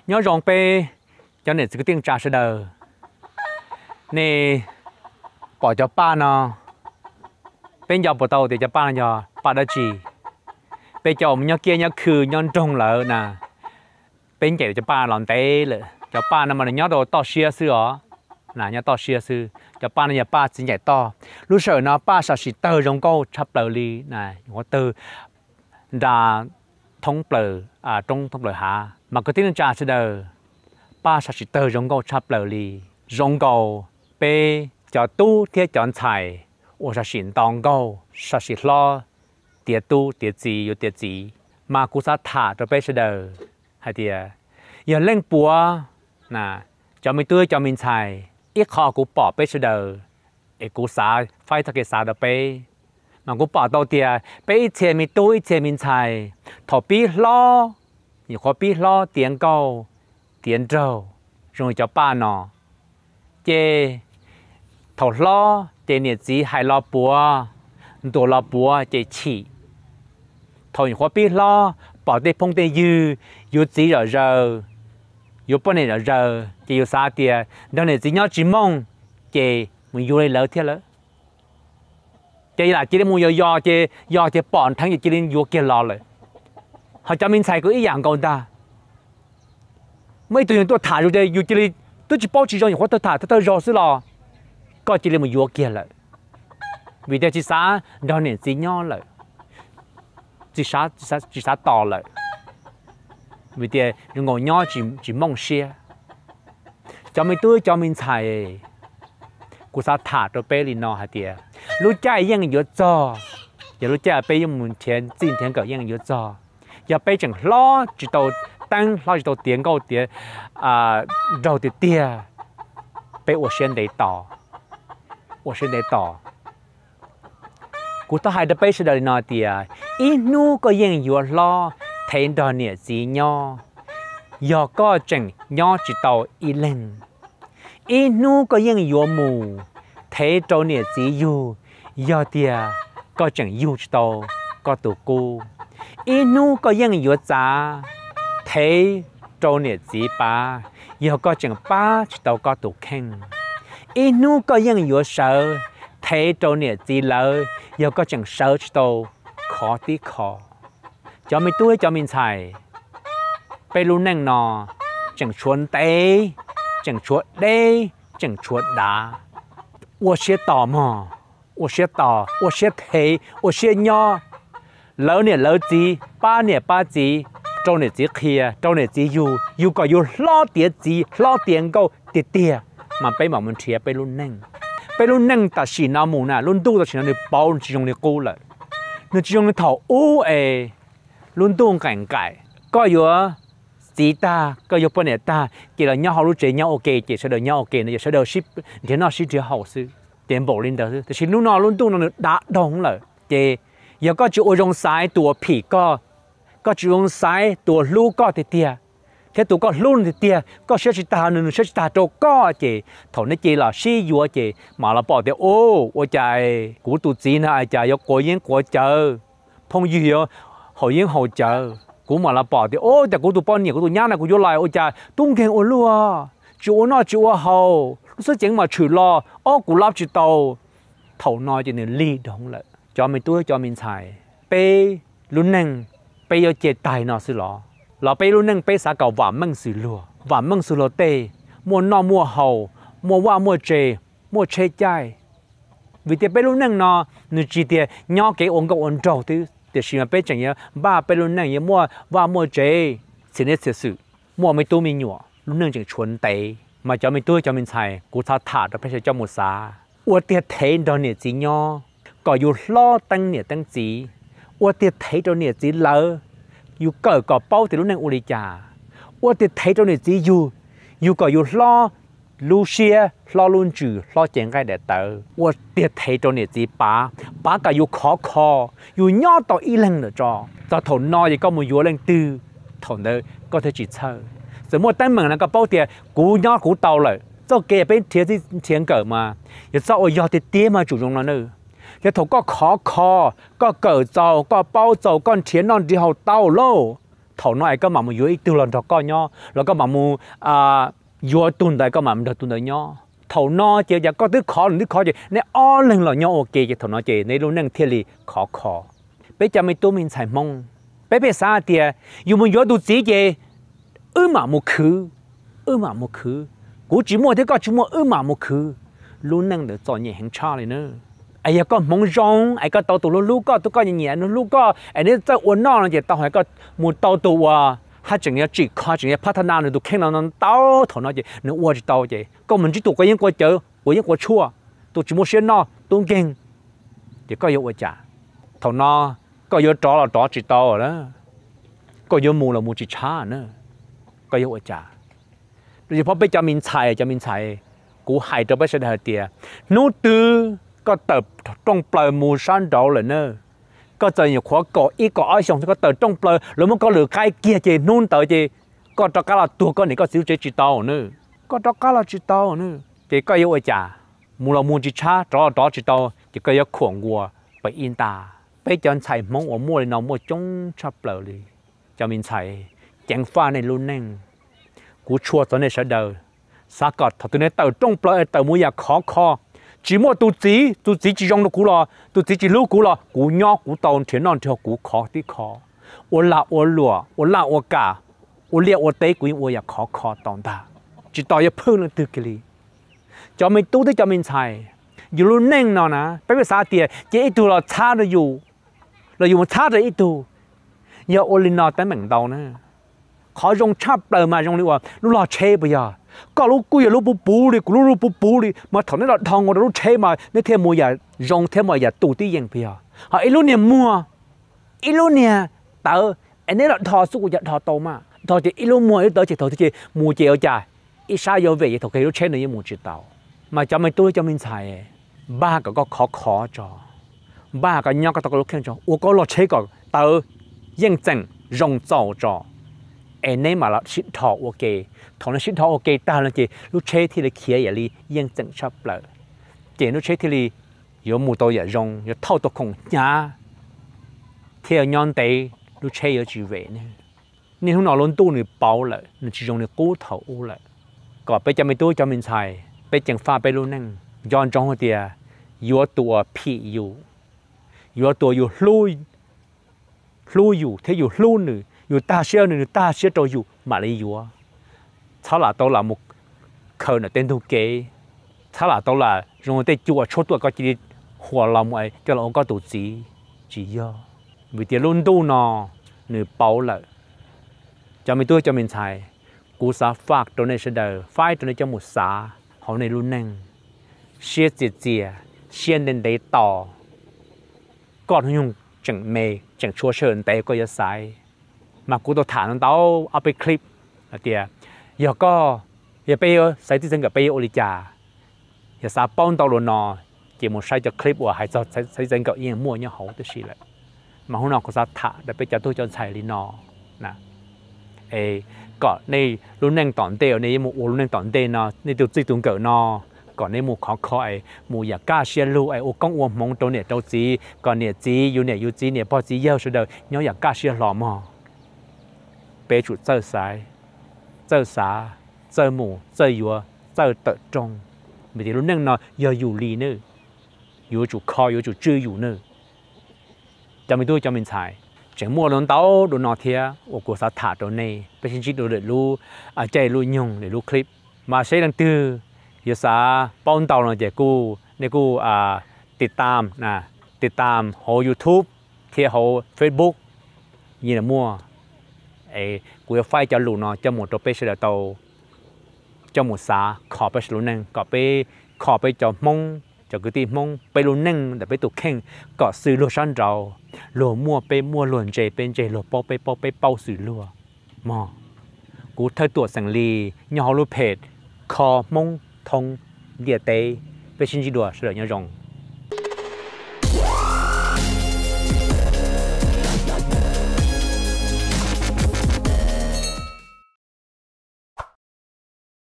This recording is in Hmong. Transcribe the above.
Nyob zoo peb cov niam txiv kwv tij neej tsa sawv daws, nej pom cov paj no, peb nco puas tau tias cov paj no yog paj dab tsi? Peb cov uas nyob kiab nyob khw nyob nroog lawm na, peb ncaim cov paj los ntev lawm. Cov paj no mas nws nyob rau toj siab xwb os, nyob toj siab xwb. Cov paj no yog paj txiv ncaim toj. Lub sij hawm no paj sam sim tawg zoo nkauj tshaj plaws li, nyuam qhuav tawg nra thoob plaws roob thoob plaws hav. Mas kwv tij neej tsa sawv daws, paj sam sim tawg zoo nkauj tshaj plaws li, zoo nkaus peb cov tub thiab cov ntxhais uas sam sim nto nkauj, sam sim hlob tiav tub tiav txiv yuav tiav txiv. Mas kuv xav tham rau peb sawv daws hais tias, yog leej puav, cov me tub cov me ntxhais, ib qho kuv pom peb sawv daws, es kuv xav faib txoj kev xav rau peb, mas kuv pom tau tias peb ib txhia me tub ib txhia me ntxhais, thaum pib hlob, nyuam qhuav pib hlob tiav nkauj tiav nraug zoo li cov paj no, ces thaum hlob ces niam txiv hais los puav, ntuas los puav ces chim. Thaum nyuam qhuav pib hlob pom tej phooj tej ywg yuav txiv zom zaws, yuav poj niam zom zaws ces yus xav tias nrog niam txiv nyob tsis mooj, ces mus yuav li lawv thiab lawm. Ces lam cia li mus yos yos ces yos ces pom nrheev ces cia li yuav kiag los lawm. Ho cov me ntxhais kuj ib yam nkaus ntag. Muaj ib tug yus tuaj tham zus ces yus cia li twb tsis paub tsis zoo, nyuam qhuav tuaj tham thawj thawj zaug xwb los koj cia li mus yuav kiag lawm, vim tias tsis xav nrog niam txiv nyob lawm, tsis xav tos lawm, vim tias zoo nkaus nyob tsis mooj siab. Cov me tub cov me ntxhais, kuv xav tham rau peb li no hais tias, lub caij yeej yuav txog, yog lub caij peb yuav mus nrhiav txij nrhiav nkawm yeej yuav txog. Yog peb tseem hlob tsis tau teeb, hlob tsis tau tiav nkauj tiav nraug tiag tiag, peb ua siab ntev tos, ua siab ntev tos. Kuv thov hais rau peb sawv daws li no tias, ib hnub koj yeej yuav hlob thev nrog niam txiv nyob, yog koj tseem nyob tsis tau ib leeg. Ib hnub koj yeej yuav mus thev rau niam txiv yug, yog tias koj tseem yug tsis tau koj tus qub. Ib hnub koj yeej yuav txav thev rau niam txiv pav, yog koj tseem pab tsis tau koj tus kheej. Ib hnub koj yeej yuav sawv thev rau niam txiv lawv, yog koj tseem sawv tsis tau khov tib khov. Cov me tub cov me ntxhais, peb lub neej no tseem tshuav ntev, tseem tshuav deb, tseem tshuav dav. Ua siab tos mog, ua siab tos, ua siab thev, ua siab nyob. Lawv niam lawv txiv, pab niam pab txiv, rau niam txiv qhia, rau niam txiv yug, yug kom yug hlob tiav txiv hlob tiav nkauj tiag tiag, mas peb mam mus nrhiav peb lub neej. Peb lub neej tam sim no mus na, lub ntuj tam sim no nws pauv tsis zoo li qub lawm. Nws tsis zoo li thaum ub es lub ntuj nqaim nqaim, koj yuav txiv tag, koj yuav poj niam tag ces los nyob hauv lub tsev nyob ua ke, ces sawv daws nyob ua ke no, ces sawv daws sib nrhiav noj sib nrhiav haus xwb, ces npaum li ntawd xwb. Tiam sis hnub no lub ntuj no nws dav dhau lawm, ces yog koj tsis ua zoo xaiv tus uas phim koj, koj tsis ua zoo xaiv tus uas hlub koj tiag tiag, thiab tus koj hlub nws tiag tiag, koj siab tsis tag nws, nws siab tsis tag rau koj, ces thaum nej cia li los sib yuav ces mam los pom tias, u, ua cas kuv tus txiv no cas yuav quav yeeb quav cawv, phooj ywg yuav haus yeeb haus cawv. Kuv mam los pom tias, u, cas kuv tus poj niam kuv tus nyab no kuv yuav los ua cas tub nkeeg ua luaj, tsis ua noj tsis ua haus, lub xub ceev mas tshwm los ob kuv lab tsis tau. Thaum no ces nws lig dhau lawm. Cov me tub cov me ntxhais, peb lub neej peb yuav cia tag no xwb los? Los peb lub neej peb xav kom vam meej xws luag, vam meej xws luag tej, muaj noj muaj haus, muaj vaj muaj tse, muaj tsheb caij. Vim tias peb lub neej no nws tsis tias nyob kev ua nkauj ua nraug xwb, tiam sis mas peb tseem yuav npaj peb lub neej yuav muaj vaj muaj tsev, txhia niam txhia xwm, muaj me tub me nyuam, lub neej tseem tshuav ntev. Mas cov me tub cov me ntxhais, kuv xav tham rau peb sawv daws coj mus xav, ua tiag thev nrog niam txiv nyob kom yus hlob teeb niam teeb txiv, ua tiag thev rau niam txiv lawv, yus kawm kom paub tias lub neej ua li cas, ua tiag thev rau niam txiv yug, yug kom yus hlob lub siab, hlob lub ntsws, hlob cev nqaij daim tawv, ua tiag thev rau niam txiv pav, pav kom yus khov kho, yus nyob tau ib leeg lawm tso. Txog thaum no ces koj mus yuav leej twg, thaum ntawd koj thiaj tsis txhawj. Txawm muaj teeb meem no koj paub tias kuv nyob kuv tau lawm. Txoj kev peb nrhiav txij nrhiav nkawm mas yog txoj uas yog tiag tiag mas tsum zoo no na. Yog thaum koj khov kho, koj kawm txaus, koj paub txaus, koj nrhiav noj nrhiav haus tau lauj, Thaum no es koj mam mus yuav ib tug los nrog koj nyob, los koj mam mus yuav tus ntawd koj mam nrog tus ntawd nyob. Thaum no ces cas koj twb khov nws twb khov ces neb ob leeg los nyob ua ke ces thaum no ces neb lub neej thiaj li khov kho. Peb cov me tub me ntxhais Hmoob, peb pheej xav hais tias yus mus yuav tus txiv ces wb mam mus khwv, wb mam mus khwv, kuv tsis muaj thiab koj tsis muaj wb mam mus khwv. Lub neej ntawd txom nyem heev tshaj li na. Es yog koj hmoov zoo es koj tau tus hlub hlub koj, tus koj nyiam nyiam, nws hlub koj es neb txawj ua noj no ces tau hais koj mus tau tus uas haj tseem yuav tsim kho tseem yuav phab thab na nws tus kheej no ntau, thaum no ces nws ua tsis tau ces koj mus ntsib tus quav yeeb quav cawv, quav yeeb quav tshuaj, tus tsis muaj siab noj tub nkeeg, ces koj yuav ua cas? Thaum no koj yuav rov los rov tsis tau lawm, koj yuav mus los mus tsis tshab na, koj yuav ua cas? Yog phob peb cov me ntxhais, cov me ntxhais, kuv hais rau peb sawv daws hais tias hnub twg koj tawm rooj plaws mus sab nraud lawm na, koj txawm nyuam qhuav kaum ib kaum ob xyoos koj tawm rooj plaws lawv muab koj lwm qaib kiag ces hnub ntawd ces koj rov qab los tuag koj niam koj txiv lub tsev tsis tau na, koj rov qab los tsis tau na, ces koj yuav ua cas? Mus los mus tsis tshab, rov los rov tsis tau ces koj yuav khuam nkuas pem ib nta. Peb cov ntxhais Hmoob uas muaj li no muaj coob tshaj plaws li. Cov me ntxhais, ceev faj nej lub neej. Kuv tshua txog nej sawv daws, xav kom thaum twg nej tawm rooj plaws es tawm mus yam khov kho, tsis muaj tus txiv, tus txiv tsis zoo rau kuv los tus txiv tsis hlub kuv los kuv nyob kuv tau nrhiav noj nrhiav haus kuv khov tib khov, ua lag ua luam ua laj ua kam, ua liaj ua teb kuv yeej ua yam khov kho tau ntag, tsis tos yuav phwj leej twg kiag li. Cov me tub thiab cov me ntxhais, yus lub neej no na peb pheej xav tias cia ib tug los txhab rau yus, los yus mus txhab rau ib tug. Yog ua li no teeb meem ntau na. Qhov zoo tshaj plaws mas zoo li uas lub log tsheb puas yog? Koj lub kuj yog lub puv puv li, kuv lub lub puv puv li, mas thaum neb los dhos nkaus rau lub tsheb mas neb thiaj mus yam zoo thiab mus yam tus tib yeem puas yog? Ho ib lub niag muag, ib lub niag tawv, es neb los dhos xwb kuv cas dhos tau mas? Dhos ces ib lub muag ib lub tawv ces thaum twg ces mus ces ua cas ib sab yuav vem ces thaum kawg lub tsheb nws yeej mus tsis tau. Mas cov me tub cov me ntxhais, npaj kom koj khov khov tso, npaj kom nyob koj tau koj lub kheej tso, ua koj log tsheb kom tawv, yeej txeem zoo txaus tso, es neb mam los sib dhos ua ke. Thaum neb sib dhos ua ke tag no ces lub tsheb thiaj li khiav yam li yeej txeem tshaj plaws, ces lub tsheb thiaj li yuav mus tau yam zoo, yuav thauj tau khoom hnyav, thiaj nyob ntev, lub tsheb yuav tsis vem nej. Niaj hnub no lub ntuj nws pauv lawm, nws tsis zoo li qub thaum ub lawm. Kom peb cov me tub cov me ntxhais, peb ceev faj peb lub neej, nco ntsoov hais tias yuav tus uas phim yus, yuav tus uas yus hlub yus thiab yus hlub nws, yus tag siab nws, nws tag siab rau yus mam li yuav. Txhob lam tau lam mus khaws ntawm tej ntug kev, txhob lam tau lam zoo li tej cua tshuab tuaj koj cia li huam los mus coj los ua koj tus txiv. Tsis yog, vim tias lub ntuj no nws pauv lawm. Cov me tub cov me ntxhais, kuv xav faj rau nej sawv daws, faib rau nej coj mus xav hauv nej lub neej, siab txias txias, siab ntev ntev tos, koj hnub nyoog tseem me, tseem tshuav sij hawm ntev koj yuav xaiv. Mas kuv tau tham ntau ob peb clip hais tias yog koj, yog peb yuav xaiv txij txeev nkawm peb yuav ua li cas. Yog xav paub ntau dua no ces mus saib cov clip uas hais txog xaiv txeev nkawm yeej muaj nyob hauv tib si lawm. Mas hnub no kuv xav tham rau peb cov tub cov ntxhais li no na, es kom nej lub neej tom ntej uas nej yuav mus ua lub neej tom ntej no, nej tus txij tus nkawm no, kom nej mus khov kho es mus yam kaj siab lug es ua koob ua hmoov rau niam rau txiv, kom niam txiv, yus niam yus txiv, niam pog txiv yawg sawv daws nyob yam kaj siab hlo mog. Peb tsum txawj xaiv, txawj xav, txawj mus, txawj yuav, txawj tawm rooj, vim tias lub neej no yog yus li nawb, yuav tsum kho, yuav tsum tswj yus nawb. Cov me tub cov me ntxhais, tseem muaj ntau dua no thiab uas kuv xav tham rau nej, peb sib ntsib dua lwm lub caij lub nyoog lwm lub clip. Mas seb leej twg yuav xav paub ntau no ces kuj, nej kuj tiv tam, tiv tam hauv YouTube thiab hauv Facebook, yeej muaj. Es kuv yuav faib cov lus no coj mus rau peb sawv daws tau coj mus xav kho peb sawv daws lub neej, kom peb kho peb cov Hmoob, cov kwv tij Hmoob, peb lub neej ntawm peb tus kheej kom xws luag sab nraud. Luag muaj peb muaj, luag ntse peb ntse, luag paub peb paub, peb paub xws luag mog. Kuv Thawj Tuam xeem Lis nyob hauv lub phem kho Hmoob thoob ntiaj teb. Peb sib ntsib dua, sawv daws nyob zoo.